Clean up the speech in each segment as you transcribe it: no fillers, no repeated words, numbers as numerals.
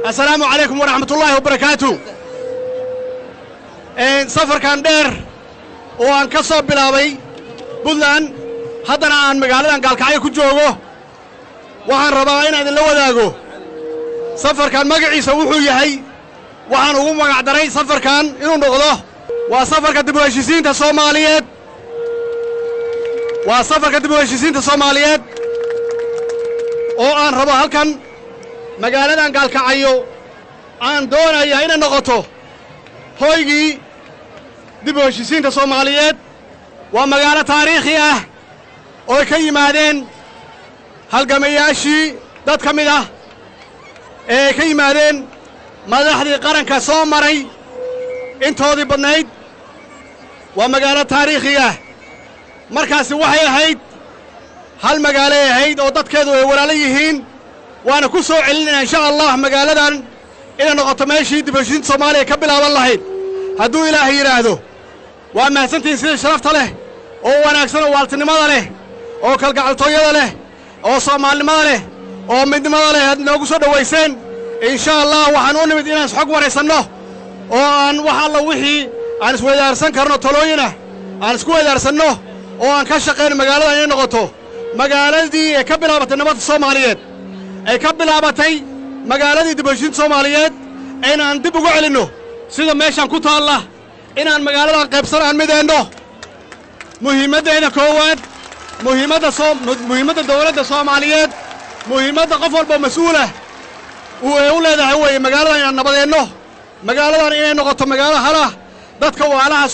السلام عليكم ورحمة الله وبركاته. سفر كان دير وان كسب بلاوي بلان haddana aan magaaladan Gaalkacyo ku joogo waxaan rabaa inaan idinla wadaago safarkan magaciisa wuxuu yahay waxaan ugu magac daray safarkan inuu noqdo waa safarka dib u heshiisiinta Soomaaliyeed waa safarka dib u heshiisiinta Soomaaliyeed oo aan rabo halkan magaaladan Gaalkacyo aan doonaya inay noqoto hoygii dib u heshiisiinta Soomaaliyeed waa magaalo taariikhi ah oo ka yimaadeen halgamayaashii dad ka mid ah ee ka yimaadeen madaxdii qaranka soo maray intoodii badnayd waa magaalo taariikhi ah markaasi waxay ahayd hal magaalo ay ahayd oo dadkeedu ay walaalo yihiin waana ku soo celinayna insha Allah magaaladan inay noqoto meeshii dib u heshiisiinta Soomaaliya ka bilaaban lahayd hadduu Ilaahay yiraahdo waa mahadsantihiin sida sharafta leh oo wanaagsan oo waaltinimada leh oo kalgacaltooyada leh oo Soomaalinimada leh oo midnimada leh aad noogu soo dhaweyseen insha Allah waxaan u nimid inaan xog wareysanno oo aan wax alla wixii aan isweydaarsan karno talooyina aan isku weydaarsanno oo aan ka shaqeyno magaaladan inay noqoto magaaladii ee ka bilaabatay nabadda Soomaaliyeed ay ka bilaabatay magaaladii dib u heshiisiinta Soomaaliyeed inaan dib ugu celinno sida meeshan ku taalla inaan magaaladan qaybsan aan mideenno muhiimaddeeda koowaad muhiimadda dawladda Soomaaliyeed muhiimadda qof walba mas'uul ah uu ay u leedahay weeye magaaladan inaan nabadeenno magaaladan inay noqoto magaalo hala dadka waalaha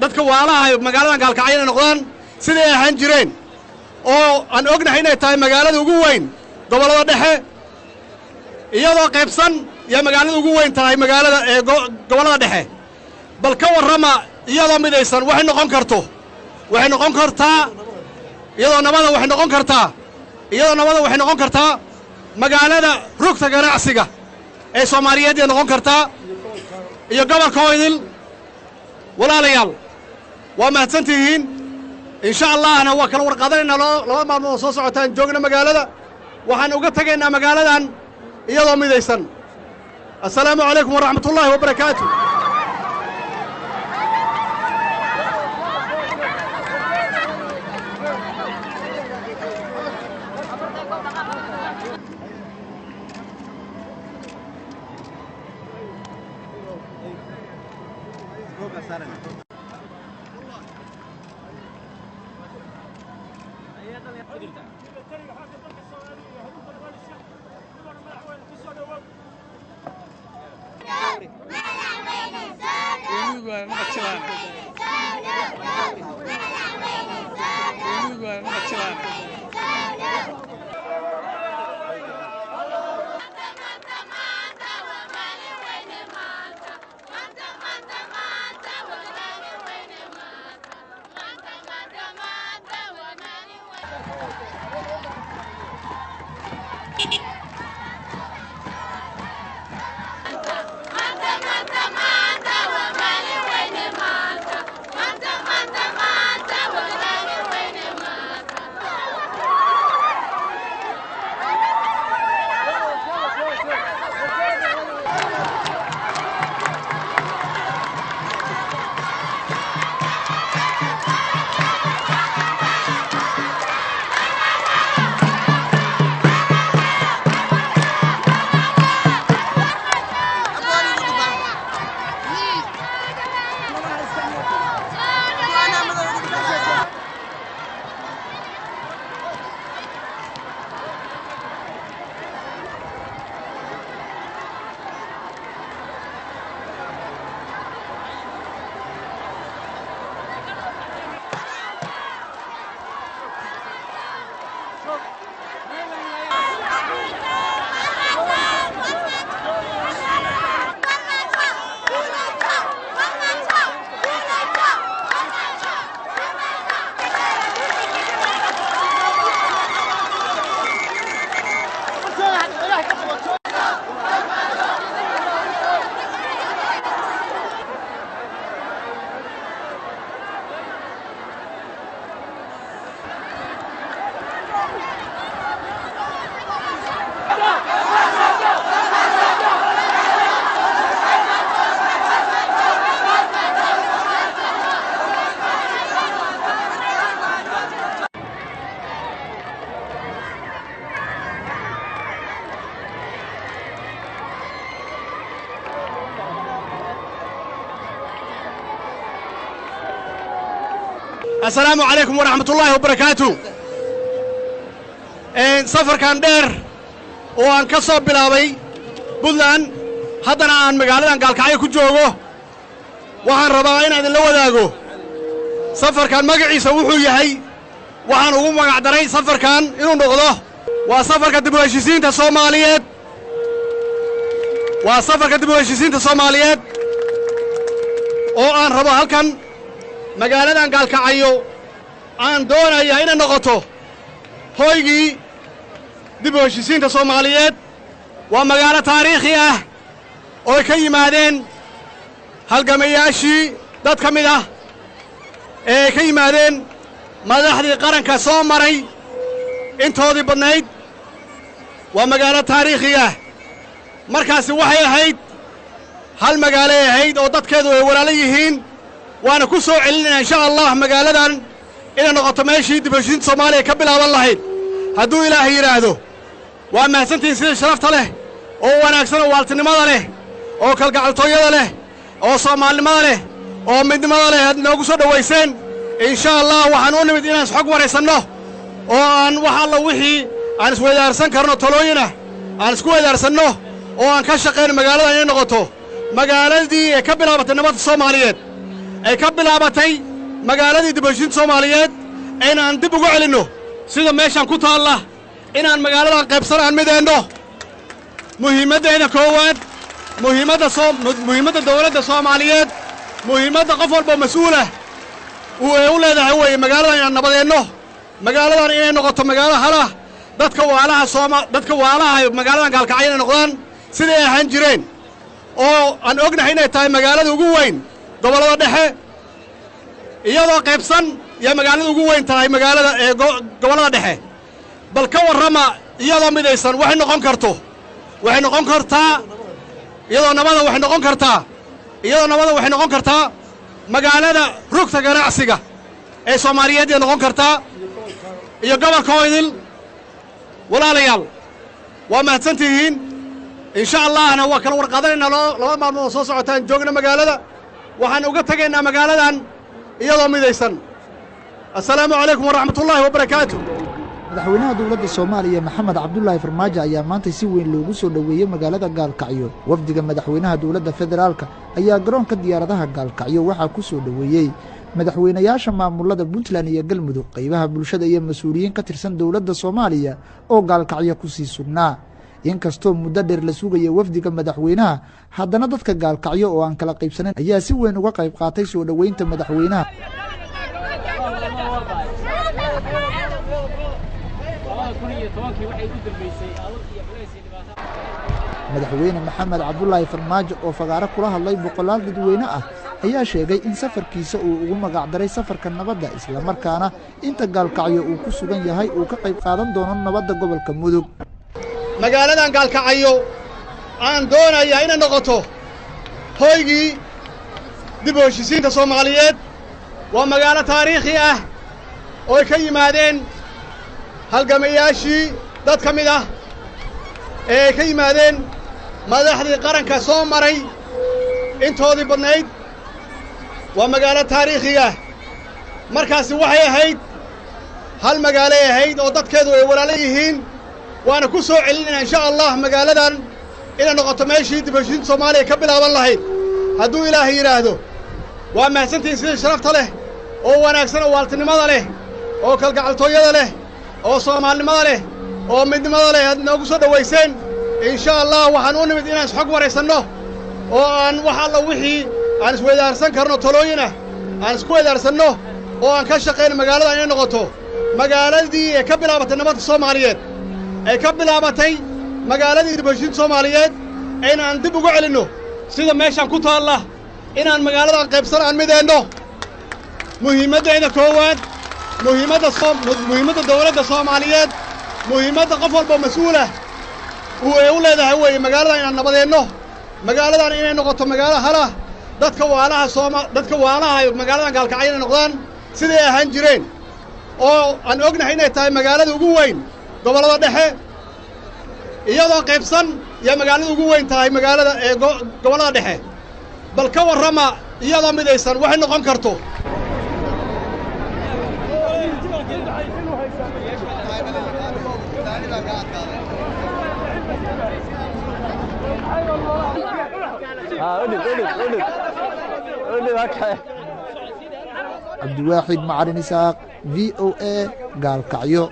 dadka waalaha magaaladan Gaalkacyo inay noqdaan siday ahaan jireen oo aan ognahay inay tahay magaalada ugu weyn gobollada dhexe iyadoo qaybsan iyo magaalada ugu weyn tahay magaalada ee gobollada dhexe bal ka warrama iyadoo midaysan waxay noqon karto waxay noqon kartaa iyadoo nabada waxay noqon kartaa iyadoo nabada waxay noqon kartaa magaalada rugta ganacsiga ee Soomaaliyeed ay noqon kartaa iyo gobolka Oydil walaalayaal waa mahadsantihiin insha Allahna waa kala warqadanayna laba maalmood oo soo socotaan joogna magaalada Waxaan uga tegaynaa magaaladan iyadoo midaysan. Assalaamu calaykum waraxmatullaahi wabarakaatu. Assalaamu calaykum waraxmatullaahi wabarakaatu. Safarkan dheer oo aan ka soo bilaabay Puntland, haddana aan magaaladan Gaalkacyo ku joogo, waxaan rabaa inaan idinla wadaago safarkan magaciisa wuxuu yahay. Waxaan ugu magac daray safarkan inuu noqdo waa safarka dib u heshiisiinta Soomaaliyeed, waa safarka dib u heshiisiinta Soomaaliyeed oo aan rabo halkan magaaladan Gaalkacyo aan doonaya inay noqoto hoygii dib u heshiisiinta Soomaaliyeed. Waa magaalo taariikhi ah oo ay ka yimaadeen halgamayaashii dad ka mid ah ee ay ka yimaadeen madaxdii qaranka soo maray intoodii badnayd. Waa magaalo taariikhi ah. Markaasi waxay ahayd hal magaalay ahayd oo dadkeedu ay walaalo yihiin. Waana ku soo celinayna insha Allah magaaladan inay noqoto meeshii dib u heshiisiinta Soomaaliya ka bilaaban lahayd hadduu Ilaahay yidhaahdo. Waa mahadsantihiin sida sharafta leh oo wanaagsan oo waaltinimada leh oo kalgacaltooyada leh oo soomaalinimada leh oo midnimada leh aad noogu soo dhowayseen. Insha Allah waxaan u nimid inaan isxog waraysanno oo aan wax alla wixii aan isweydaarsan karno talooyinah aan isku weydaarsanno oo aan ka shaqayno magaaladan inay noqoto magaaladii ee ka bilaabatay nabadda Soomaaliyeed, ay ka bilaabatay magaaladii dib u heshiisiinta Soomaaliyeed, inaan dib ugu celinno sida meeshaan ku taalla, inaan magaaladan qaybsan aan mideenno. Muhiimaddeeda koowaad, muhiimadda dawladda Soomaaliyeed, muhiimadda qof walba mas'uulah uu ee u leedahay weeye magaaladan inaan nabadeenno, magaaladan inay noqoto magaalo halah, dadka waalaha Sooma dadka waalaha magaaladan Gaalkacyo inay noqdaan siday ahaan jireen, oo aan ognahay inay tahay magaalada ugu weyn gobollada dhexe, iyadoo qaybsan iyo magaalada ugu weyn tahay magaalada ee gobollada dhexe. Bal ka warrama iyadoo midaysan waxay noqon karto, waxay noqon kartaa iyadoo nabada, waxay noqon kartaa iyadoo nabada, waxay noqon kartaa magaalada rugta ganacsiga ee Soomaaliyeed ay noqon kartaa iyo gobolka oo idil. Walaalayaal, waa mahadsan tihiin. Insha Allahna waa kala warqaadanaynaa 2 maalmood oo soo socotaan joogna magaalada. Waxaan uga tegaynaa magaaladan iyadoo midaysan. Assalaamu calaykum waraxmatullaahi wabarakaatu. Madaxweynaha dowladda Soomaaliya Maxamed Cabdulaahi Farmaajo ayaa maanta si weyn loogu soo dhoweeyey magaalada Gaalkacyo. Wafdiga madaxweynaha dowladda federaalka ayaa garoonka diyaaradaha Gaalkacyo waxaa ku soo dhoweeyey madaxweynayaasha maamulada Puntland iyo Galmudug, qaybaha bulshada iyo mas-uuliyiin ka tirsan dowladda Soomaaliya oo Gaalkacyo kusii sugnaa. Inkastoo muddo dheer la sugaya wafdiga madaxweynaha, haddana dadka Gaalkacyo oo aan kala qaybsanayn ayaa si weyn uga qayb qaatay soo dhoweynta madaxweynaha. Madaxweyne Maxamed Cabdulaahi Farmaajo oo fagaaro kula hadlay boqolaal dadweyne ah ayaa sheegay in safarkiisa uu ugu magacdaray safarka nabadda, islamarkaana inta Gaalkacyo uu ku sugan yahay uu ka qayb qaadan doono nabadda gobolka Mudug. Magaaladan Gaalkacyo aan doonayaa inay noqoto hoygii dib u heshiisiinta Soomaaliyeed. Waa magaalo taariikhi ah oo ay ka yimaadeen halgamayaashii dad ka mid ah ee ay ka yimaadeen madaxdii qaranka soo maray intoodii badnayd. Waa magaalo taariikhiga. Markaasi waxay ahayd hal magaalay ahayd oo dadkeedu ay walaalo yihiin, waana ku soo celinaynaa insha Allah magaaladan inay noqoto meeshii dib heshiinta Soomaaliya ka bilaaban lahayd, hadduu Ilaahay yidhaahdo. Waa mahadsantihiin sidii sharafta leh oo wanaagsan oo waaltinimada leh oo kalgacaltooyada leh oo soomaalinimada leh oo midnimada leh aad inoogu soo dhowayseen. Insha Allah waxaan u nimid inaan isxog waraysanno oo aan wax alla wixii aan isweydaarsan karno talooyin ah aan isku weydaarsanno oo aan ka shaqayno magaaladan inay noqoto magaaladii ee ka bilaabatay nabadda Soomaaliyeed, ay ka bilaabatay magaaladii dib heshiinta Soomaaliyeed, inaan dib ugu celinno sida meeshaan ku taalla, inaan magaaladan qaybsan aan mideenno. Muhiimaddayda koowaad, muhiimadda muhiimadda dawladda Soomaaliyeed, muhiimadda qof walba mas-uulah uu ay u leedahay weeye magaaladan inaan nabadeenno, magaaladan inay noqoto magaalo halah, dadka waalaha sooma dadka waalaha magaaladan Gaalkacyo inay noqdaan siday ahaan jireen, oo aan ognahay inay tahay magaalada ugu weyn gobollada dhexe iyadoo qaybsan iyo magaalada ugu weyn tahay magaalada ee gobollada dhexe. Bal ka warrama iyadoo midaysan waxay noqon karto. Cabdiwaaxid Macalin Isaaq, V O A, Gaalkacyo.